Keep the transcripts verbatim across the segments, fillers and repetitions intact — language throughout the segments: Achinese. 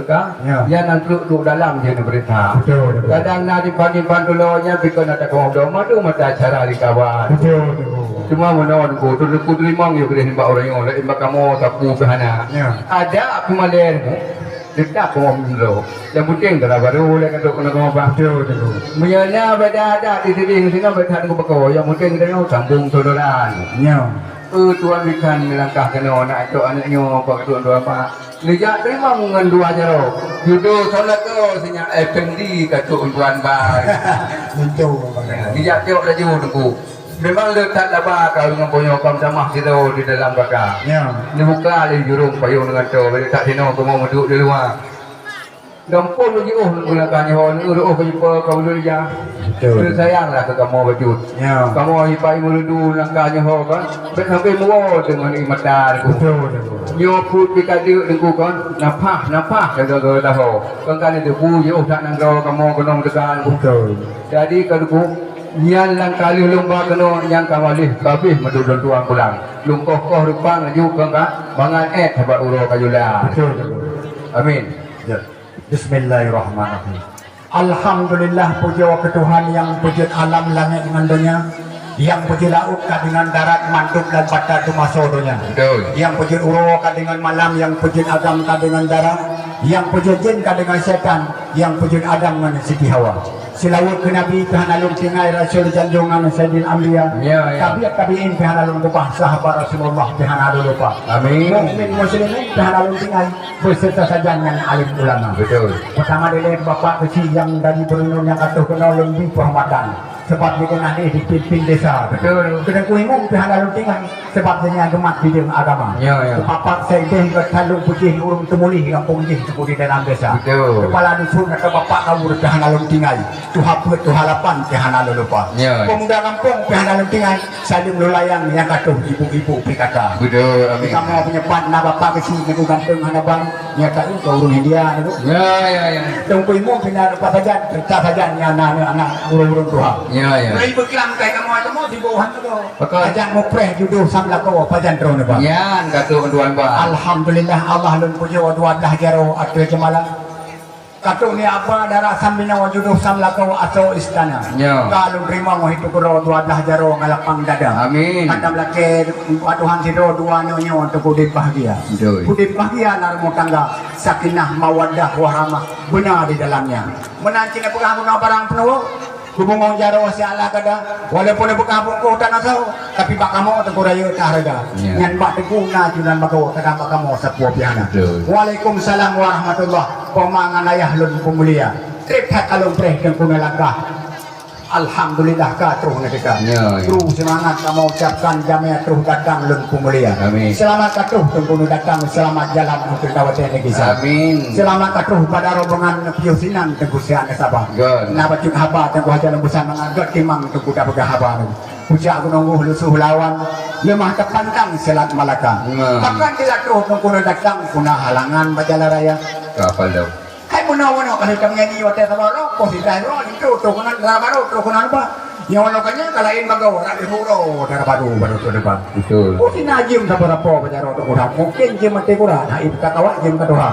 Ka? Ya. Nyan nan trok-trok dalam jeuet neupeurintah. Betul, betul. Kadang na dipan-dipan tulo nyan pih keu na takong dom madu mata acara di kawan. Betul, betul. Cuma meunan Teungku, tu Teungku teurimong yue keudeh nibak ureueng nyoe, laén bak kamoe sapeue pih hana. Ya. Ada pih malèe Teungku, teutap kamoe meunurot. Yang penting dara baru lé ka trok keunoe kamoe, Pak. Betul, betul. Meunyoe na beda adat di sini, di sini beda Teungku bako. Yang penting kita nyoe sambung saudaraan. Ya. Eh, Tuan Bisan meulangkah keunoe, nak cok aneuk nyoe, Pak Tuan, Tuan, Pak. Neujak teurimong ngon dua jaroe. Judo salah ko sinyak F M D ka trok tuan bai. Betul, Bang. Ya, neujak cok laju Teungku. Memang le that laba ka ngon po nyoe ka meutamah sidroe di dalam baka. Ya. Neubuka lé jurông payong deungon toe, bèk that sinoe kamoe meuduek di luwa. Gampông laju oh Teungku langkah nyoe, neueu oh ka jumpa ka ulôn ija. Betul. Sayanglah keu kamoe bacut. Ya. Kamoe hipai meureudu langkah nyoe kan. Bèk sampai muwoe deungon ié mata Teungku. Betul, betul. Nyoe peuet pih ka deuk Teungku kan. Nafah, nafah jaga-jaga taho. Kan ka neudebu yoh that nanggroe kamoe keunong teuka Teungku. Betul. Jadi ka Teungku, nyan langkah lheueh lôn ba keunoe nyang ka malèh ka abéh meududon tuan pulang. Lôn koh-koh reupang laju keu ka mangat èt sabat uroe ka jula. Betul, betul. Amin. Ya. Bismillahirrahmanirrahim. Alhamdulillah, pujoe keu Tuhan nyang peujeuet alam langèt ngon donya, nyang peujeuet laôt ka deungon darat, mandum dan bata teumasô donya. Betul. Nyang peujeuet uroe ka deungon malam, nyang peujeuet agam ka deungon dara, nyang peujeuet jén ka deungon syetan, nyang peujeuet Adam ngon Siti Hawa. Seulaweuet keu Nabi pih hana lôn tinggai, Rasul janjongan Saidil Anbiya. Ya, ya. Tabi'ut tabi'in pih hana lôn keubah, sahabat Rasulullah pih hana lôn lupa. Amin. Mukmin muslimin pih hana lôn tinggai. Beuseureuta sajan ngon alim ulama. Betul. Peutama dilèe Bapak Keuchik nyang dari Brunei nyang ka troh keunoe lôn bri peuhormatan. Sabab di teungoh jih di pimpin desa. Betul. Keuneuk kuimum pih hana lôn tinggai. Sabab di nyan geumat bideueng agama. Ya, ya. Bapak Saideh ka lôn peujih ureueng teumulih gampông jih teupeu di dalam desa. Betul. Kepala dusun atau bapak kaur pih hana lôn tinggai. Tuha peuet, tuha lapan pih hana lôn lupa. Ya, ya. Pemuda gampông pih hana lôn tinggai. Saleuem lôn layang nyang ka troh ibu-ibu P K K. Betul, amin. Kamoe peunyepat na Bapak Keuchik Teungku ganteng hana ban, nyata keu ureueng India Teungku. Ya, ya, ya. Teungku Imum pih na rupa sajan, cerita sajan nyang na aneuk-aneuk ureueng-ureueng tuha. Ya, ya. Mulai beuklam kai kamoe teuma sibuk han tu. Betul. Ajak mupreh judoh sam lakoe pajan droeneuh, Bang. Nyan ka trok tuan, Bang. Alhamdulillah, Allah lôn pujoe dua blah jaroe ateueh jeumala. Ka trok ni apa dara sambinoe judoh sam lakoe asoe istana. Ya. Ka lôn teurimong hitu keudroe dua blah jaroe ngon lapang dada. Amin. Ka tam lakèe bak Tuhan sidroe dua aneuk nyoe untuk udép bahagia. Betul. Udép bahagia lam rumah tangga, sakinah, mawaddah, warahmah beuna di dalamnya. Meunan cit neupeugah bunoe barang peunuwoe, hubungan jaroe siala gada, walaupun neupeugah bungkôh tan asoe, tapi bak kamoe Teungku rayeuk that hareuga. Ya. Nyan bak Teungku na junan bagoe, kadang bak kamoe sapeue pih hana. Betul. Waalaikumsalam warahmatullah. Poma ngon ayah lôn peumulia. Trép that ka lôn preh Teungku neulangkah. Alhamdulillah ka troh neuteuka. Ya, ya. Kru seumangat kamoe ucapkan jamèe troh datang lôn peumulia. Amin. Seulamat ka troh Teungku neudatang, seulamat jalan untuk dawat negeri sa. Amin. Seulamat ka troh pada rombongan piôh sinan Teungku siat neusaba. Good. Na bacut haba Teungku haja lôn peusan mangat gèt timang Teungku tapeugah haba nyoe. Pucak Gunong Guh leusoh lawan, leumah teupantang Seulat Malaka. Nah. Pakon teulat troh Teungku neudatang, peue na halangan bak jalan raya. Ka palong. Hai bunoe-bunoe ka lheueh tameujanji watèe saboh uroe, poh siblaih uroe, linto troh keunan dara barô, troh keunan leubah. Nyoe uroe ka nyan ka laén bagoe, rab lheueh uroe dara barô, barô troh leubah. Betul. Poh sina jeuem saboh rapô bak jaroe troh keunan, mungken jeuem maté kurat, hai buka kawat jeuem ka tuha.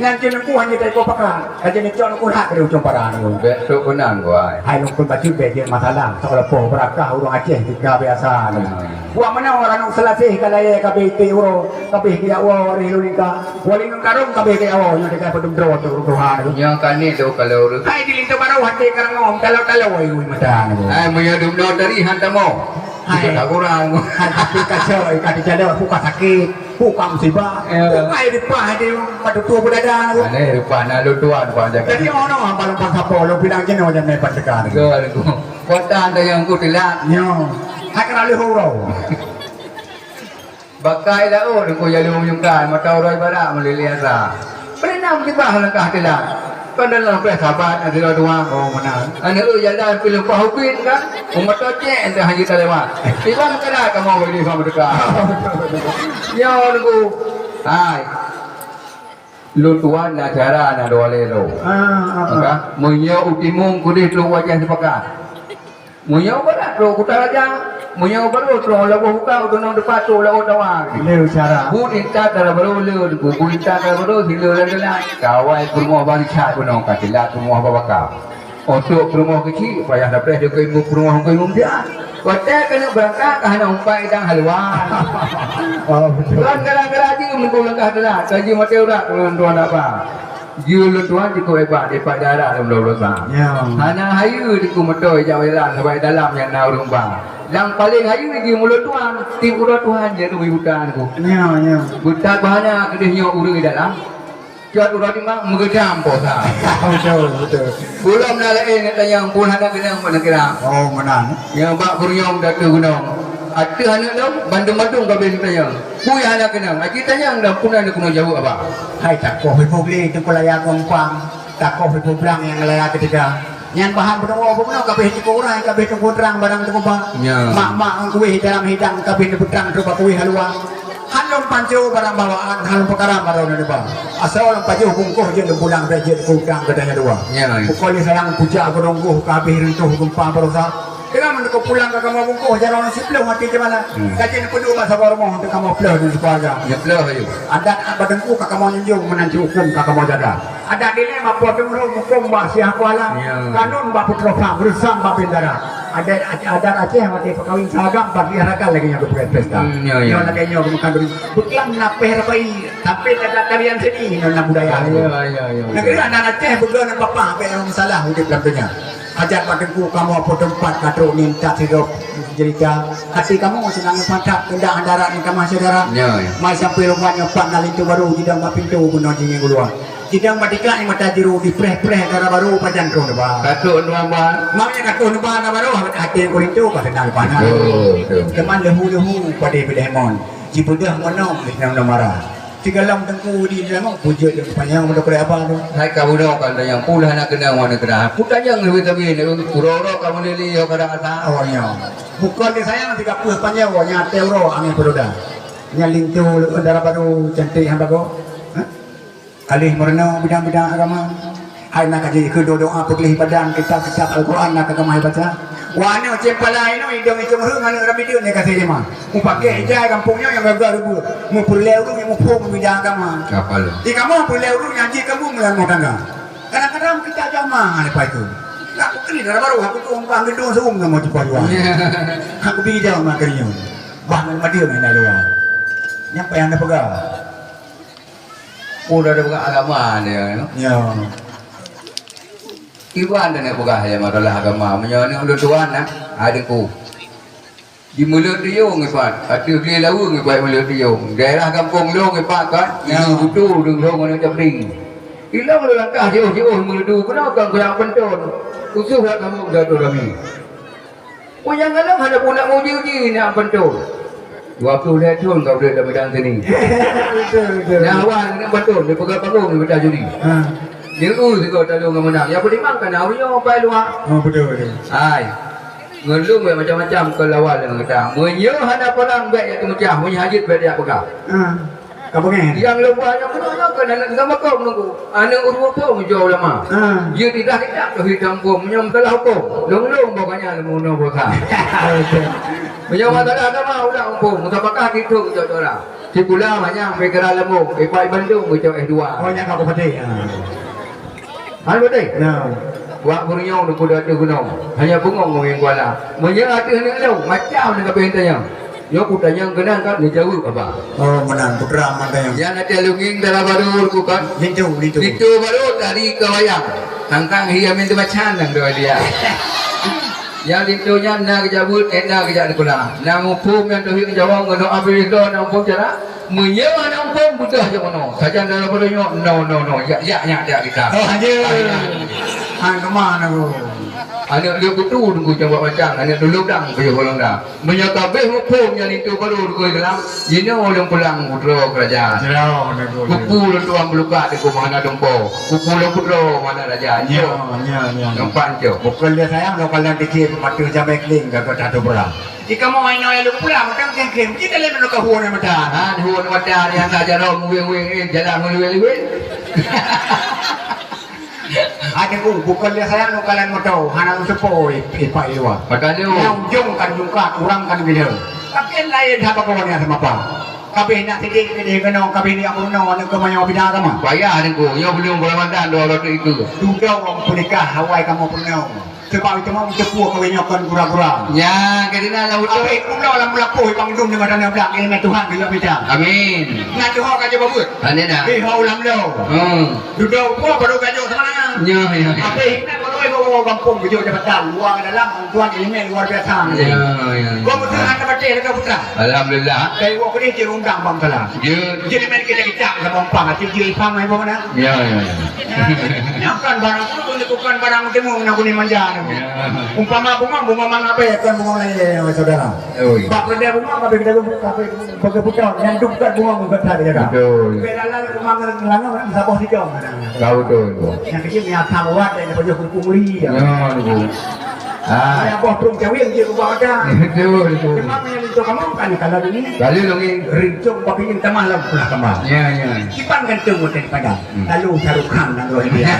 Nyan jeuem Teungku hana teuka pakat, ka jeuem neucok kurat dari ujong paran. Bèk troh keunan, Guai. Hai lôn kheun bacut bèk jeuet masalah, soe lapor beurakah ureueng Aceh tika biasa. Hmm. Buat meunan ureueng Seulaweuet ka layèe ka bèe iték uroe, ka bèe geujak woe waréh lôn ningka. Waléng ngon karông ka bèe geujak woe, nyoe teuka padum droe tu tuha tu. Nyoe ka ni tu kalau ureueng. Hai di linto barô até karangom, talo-talo ai ui mata tu. Hai meunyoe dumnoe tadi han tamoe. Hai. Kita kurang. Hai tapi kacau, ka dicalok, buka sakit, buka musibah. Ya. Buka ai dipah di mata tu beudada tu. Aneh rupah na lôn tuan, Pak jaga. Jadi ono hamba lôn pan sapo, lôn pinang jinoe jan meupan teuka. Betul, Teungku. Kota anda yang ku telat. Nyoe. Hai kena leuh uroe. Bakai laôt Teungku jalu meunyoe ka, mata uroe barat meulilée asa. Peue na meutibah langkah teulat. Kan dalam peh sabat, ada dua, oh, meunan. Aneuk jalan pih lumpah ubit kan? Umat tocek entah hanya talewat. Tiba meukadat kamoe bagi sama dekat. Ya, Teungku. Hai. Lôn tuan na cara na dua lé droe. Ah, ah, ah. Maka, meunyoe u timong keudeh trok wajah sipakat. Meunyoe barat trok Kuta Raja. Meunyoe barô troh laboh buka, u tunong teupatu laôt tawa. Le cara. Buet intat dara barô le, buet intat dara barô sile lam jalan. Kawai peurumoh bang Richard bunoe ka teulat peurumoh babaka. Untuk peurumoh keuchik, payah dapet jeuet keu ibu peurumoh keu ibu bian. Watèe keuneuk beurangkat, ka hana umpai dang haluan. Oh, betul. Kan gara-gara jih meunteuk langkah teulat, ka jih maté urat ngon tuan abang. Jeuet lôn tuan jikuk hebat, dipat dara lom lôn tuan. Ya. Hana hayeue dikuk meutoe jak jalan, sabab dalam nyang na ureueng ba. Nyang paleng hayeue jih mulod tuan, tiep uroe tuan jeuet ubit buta nyoe. Ya, ya. Beutat bahana keudeh nyoe ureueng dalam. Cot uroe dimang meugeudam posa. Betul, betul. Ulôn na laén neutanyong, pun hana keunong bak neukira. Oh, meunan. Nyang bak Kuryong datu gunong. Ateueh aneuk lôn, bandum-bandum ka beh neutanyong. Pun hana keunong. Aci tanyong dah, pun hana keunong jaweueb, Abah. Hai takoh ibu beli, teungku laya gompang. Takoh ibu blang nyang laya keudeh. Nyan bahan peunoh, peunoh ka beh teungku urai, ka beh teungku trang barang teungku ba. Ya. Mak-mak ngon kueh dalam hidang ka beh neupeutrang trok bak kueh haluwa. Han lôn pancô barang bawaan, han lôn peukara barô neuba. Asoe lôn pajoh bungkôh jeuet lôn pulang bèk jeuet keu utang keu tanyoe dua. Ya, ya. Pukon lhèe sayang pucak gunong goh ka habéh reuntoh geumpa baroesa. Teuma meunyoe pulang ka kamoe bungkôh jaroe siplôh mati di mana? Hmm. Ka jeuet neupeuduek bak saboh rumoh untuk kamoe plôh dan seukeuluwarga. Ya, plôh, ayo. Adat bak teungku ka kamoe junjung, meunan cit hukôm ka kamoe jaga. Adat dilèe bak Po Teumeureuh, hukôm bak Syiah Kuala, ya, kanun bak Putroe Phang, reusam bak bendahara. Adat, adat Aceh watèe peukawen saagam bak Syiah Rakan lagèe nyan geupeugah pesta. Hmm, ya, ya. Nyoe lagèe nyoe geumakan duri. Beuklam na péh rabai, tapi adat tarian seni nyoe na budaya. Ya, ya, ya, ya. Negeri adat Aceh beugöt ngon papah, bèk masalah udép lam donya. Hajat bak teungku kamoe peuteumpat ka trok nyan that sidroe cerita. Hati kamoe seunang ngon pantat, keudak darat ngon tamah syedara. Ya, ya. Mai sampoe lôn buat nyoe pat na linto barô jidong bak pintoe bunoe jingieng u luwa. Jidong bak tingkat mata jiru dipreh-preh dara barô pajan troh neuba. Ka trok neuba. Mak nyan ka trok neuba dara barô, até kurinto ka seunang panas. Betul, betul. Teuma leuhu-leuhu padé biléh mon. Jibeudôh meunong lé nyang na mara. Tiga lam teungku di dalam bujur jeung panyang meunurot apa tu. Hai ka bunoe ka tanyong pula hana keunong wan keudroe. Ku tanyong leubeh sabe uroe-uroe ka meulili yo kada asa. Oh nyo. Bukon di sayang tiga peuh panyang nyan teuroe angén peuroda. Nyan linto dara barô cantik hamba go. Hah? Ka lheueh meurunoe bidang-bidang agama. Hai na ka jikheun doa peugleh badan, kitab-kitab Al-Quran na ka gamai baca. Wah, aneuk cempala inoe idong icong heueng aneuk rabi deun nyang ka sirima. Mupakè ijai gampông nyoe nyang gagah reubeuet. Mupeureulèe ureueng nyang muphom bidang agama. Siapa lu? Di kamoe peureulèe ureueng nyang jih kamoe meulan moh tangga. Kadang-kadang kita jama lepas itu. Nak kukri dara barô, aku tu umpang gedung seum nama cepat jual. Aku bi jama kerinyo. Bah ngon madeu ngon luwa. Nyang payah na peugah. Peue dah peugah agama dia, ya. Ya. Iban dah nak peugah ya masalah agama. Meunyoe ni ulôn tuan nah, ada ku. Di Meuleuet Riong ipat, ateueh Glé Laweue ipat Meuleuet Riong. Daerah gampông lôn ipat kan, ya. Ibu Butu, Deunghong, Aneuk Cabring. Ilong lôn langkah jiôh-jiôh meuleudu keunoe kon keulang panton. Khusos buat kamoe geutanyoe ramé. Peue nyang galak hana puna muji-uji na panton. Dua ploh lhèe thôn ka udép lam bidang seni. Betul, betul. Nyang awai na panton, di peugah panggung di bidang juri. Ha. Di u sigoe talong ngon meunang. Nyang peutimang ka na uroe nyoe pai luwa. Oh, betul, betul. Hai. Ngon lôn macam-macam keu lawan ngon gata. Meunyoe hana parang bèk jak teumeucah, meunyoe hajat bèk jak peugah. Ha. Ka beungèh. Nyang lôn buat nyoe keunoe nyoe keu aneuk sama kong nunggu. Aneuk ureueng pun meujaweueb ulama. Ha. Jeuet idah kitab tauhid kampung, meunyoe masalah hukôm, lôn-lôn boh kanya lôn bunoe boh sa. Meunyoe masalah agama ulang muphom, meusapakat titok jok-jok orang. Sikula manyang pikiran leumbong, ipai bandum geucok S dua. Oh, nyan ka bupati. Ha. Hana beutôi? Nah. Wak Geurunyong di Kuda Ateueh Gunong. Hanya bungong ngon Kuala. Meunyoe ateueh aneuk lôn, macam ni kabeh tanyong. Nyoe kutanyong keunan kan, neujaweueb haba. Oh, meunan, putra mantanyong. Nyan ateueh lunging dara barô ku kan. Linto, linto. Linto barô tari ka wayang. Tangkang hi amin teumacan nang dua dia. Nyang linto nyan na geujak beuet, eh, na geujak sikula. Na muphom nyang tauhid ngon Jawa ngon doa beuet na muphom cara. Meunyoe hana muphom, beudôh jak meunoe. Sajan dalam peudeuh nyoe, no, no, no. Jak, jak, nyak, jak kita. Oh, hana. Hai, nyak. Han keumah na, Bu. Aneuk lheueh kutu teungku jaweueb macam, aneuk dulu dang beuyoh golong dang. Meunyoe ka beh muphom nyang linto barô dukui geulam, jinoe ulôn pulang putroe keurajeuen. Jinoe, na, Bu. Kupu lôn tuan meulukat di kumoh hana dumpo. Kupu lôn putroe hana raja. Nyo, nyo, nyo, nyo. Nampak, nyo. Bukon lé sayang, lôn kalon tikir, mata jamé kling, gagah tato beurang. Di kamoe inoe lôn pulang, mantong keng-keng. Kita lé meunyoe ka huon mata. Ha, huon mata, nyang ka jaroe muweng-weng, eh, jalan meuluweng-luweng. Hai Teungku, bukon lé sayang neukalon moto, hana lôn seupôt i, i pak i luwa. Pakon lôn? Nyang ujong kan jungkat, urang kan gila. Tapi laén haba kawan nyang seumapa. Kabeh nak sidéh keudéh keunoe, kabeh ni peurunoe, aneuk keuh meunyoe bida agama. Payah Teungku, nyoe buleuen Ramadan dua ratus ikeu. Dudoe ureueng peunikah awai kamoe peurunoe. Sebab itu mau teupeue kawé nyoe kon gura-gura. Nya, keudeuna lam beutôi. Abéh pula lam beulapoh bang dum deungon dana blak, ilmu Tuhan geujak mita. Amin. Nyan tuha ka jaweueb. Amin dah. Di hau lam lo. Hmm. Dudoe po baru gajok sama dengan. Ya, ya, ya. Abéh ingat kalau ibu bawa gampong gejok jabatan luar dalam tuan ilmu luar biasa. Ya, ya, ya. Kau betul ada baca dekat putra. Alhamdulillah. Dari waktu ni dia undang bang salah. Ya. Jadi main kita kicap sama umpang. Jadi dia ipang ibu mana? Ya, ya, ya. Nyan kan barang tu, bukan barang temu nak guna manja. Ya. Umpama bunga, bunga mangga apa ya? Kan bunga lain ya, saudara. Oh, iya. Bak peureudèe bunga, tapi kita pun, tapi bagi pucang, yang tu bukan bunga, bukan tak dia. Betul. Bela lalu bunga ngelang, ngelang, saboh tiga. Tahu tu, tu. Yang kecil ni asam urat, yang dia payah kuku meri, ya. Ya, tu. Ah. Yang boh tung cawil, dia ubah macam. Betul, betul. Cuma yang itu kamu kan, kalau ini, kalau ini, rincung, tapi ini tamah lah, pernah tambah. Ya, ya. Kipan gantung, bukan padang. Hmm. Lalu Shah Rukh Khan nang roh dia.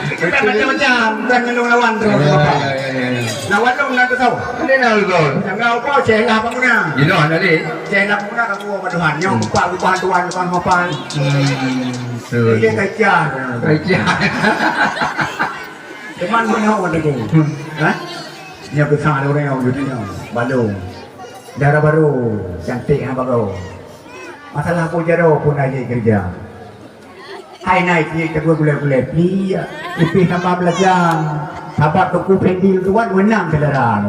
Kita macam-macam, bukan ngelung lawan terus, ya, Bapak. Ya, ya, ya, ya. Lawan dong nang kesau. Ini nang kesau. Jangan apa, saya lah bangunan. You know, ada ni. Saya lah bangunan, aku apa Tuhan. Nyok, hmm, Pak, Tuhan, Tuhan, Tuhan, Tuhan. Hmm, betul. Dia kacau. Kacau. Cuman mana orang tu? Hmm. Ha? Nya besar orang yang duduk ni. Baru. Dara baru, cantik ha baru. Masalah aku jaroe pun aja kerja. Hai naik ni tegur gulai-gulai pli, ipih sama belajar. Sahabat tuku pendil tuan menang saudara.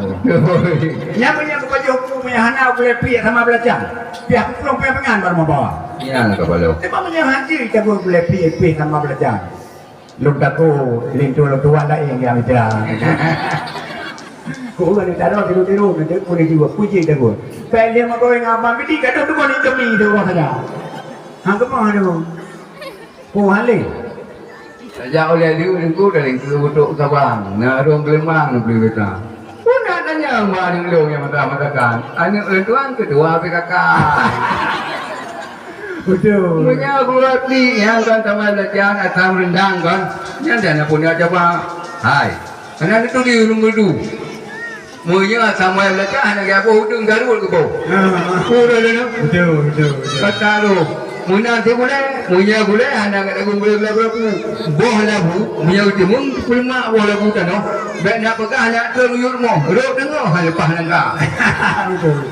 Nyapa nyapa baju aku punya hana gulai pli sama belajar. Pihak pulang pihak pengan baru membawa. Ya, nak kepala. Tapi punya haji tegur gulai pli, ipih sama belajar. Lôn takot linto lôn tuan laén nyang mita. Kok ureueng ni taroe tiru-tiru, nanti boleh jiwa puji takot. Pek dia magoe ngan abang gede, gadoh tu boleh demi dia orang saja. Ha, kemana tu? Oh, haleh. Sajak oleh dia, dia tu dah lingkeu butuk sabang. Nak rong gelemang beli beta. Pun nak tanya mak aneuk lôn nyang masak-masakan. Aneuk lôn tuan ketua P K K. Betul. Meunyoe gurèe pli nyang kon tamah belacan asam rendang kon, nyan dan pun dak cuba. Hai. Hana neuturi ureueng meudu. Meunyoe asam belacan hana geuboh udeueng garut geuboh. Ha, ha. Betul, betul, betul. Betul, betul. Kata lu, meunan si gulai, meunyoe gulai hana geudagung gulai-gulai berapu. Boh labu, meunyoe timun peulemak boh labu tanoh, bèk nak peugah nak treun u rumoh, rot deungoe leupah nangka. Betul.